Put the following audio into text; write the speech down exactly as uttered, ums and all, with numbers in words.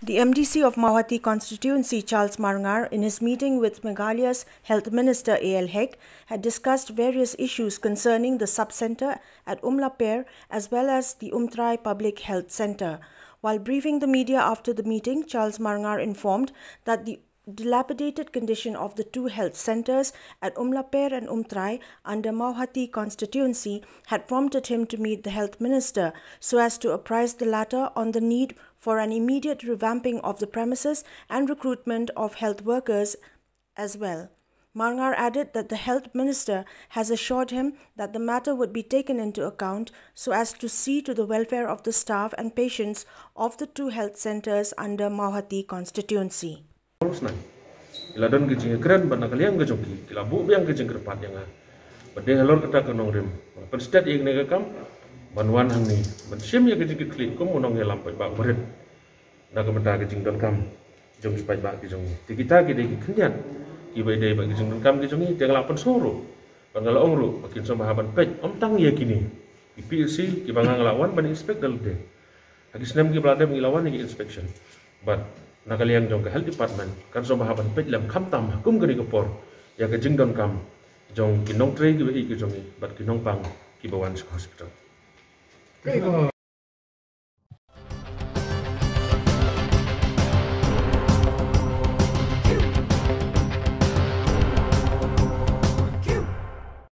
The M D C of Mawhati constituency, Charles Marngar, in his meeting with Meghalaya's Health Minister A L Hek, had discussed various issues concerning the sub-centre at Umlaper as well as the Umtrai Public Health Centre. While briefing the media after the meeting, Charles Marngar informed that the dilapidated condition of the two health centres at Umlaper and Umtrai under Mawhati constituency had prompted him to meet the health minister so as to apprise the latter on the need for an immediate revamping of the premises and recruitment of health workers as well. Marngar added that the health minister has assured him that the matter would be taken into account so as to see to the welfare of the staff and patients of the two health centres under Mawhati constituency. Ila don ka jingkren ba na ka liang ka jong ki, ki la buh biang ka jingkyrpad ïa nga ba dei halor kata ka nongrim ba pynstet ïa kane ka kam ban wan hangne ban shim ïa ka jingkitkhlieh kum u nongïalam paidbah barit na ka bynta ka jingdonkam jong ki paidbah ki jong ngi. Te kita ki dei ki khyndiat kiba dei ba ki jingdonkam ki jong ngi. Te nga la pynsngew ruh ba nga la ong ruh ba kin sngewbha ban peit ym tang ïa kine ki P H C kiba nga la wan ban inspect da lade. Ha ki snem kiba la dep ngi la wan ïa ki inspection. Bad na ka liang jong ka health department kan sngewbha ban peit lem khamtam ha kum kane ka por ïa ka jingdonkam jong ki nongtrei kiba ïeit ki jong ngi bad ki nongpang kiba wan sha hospital.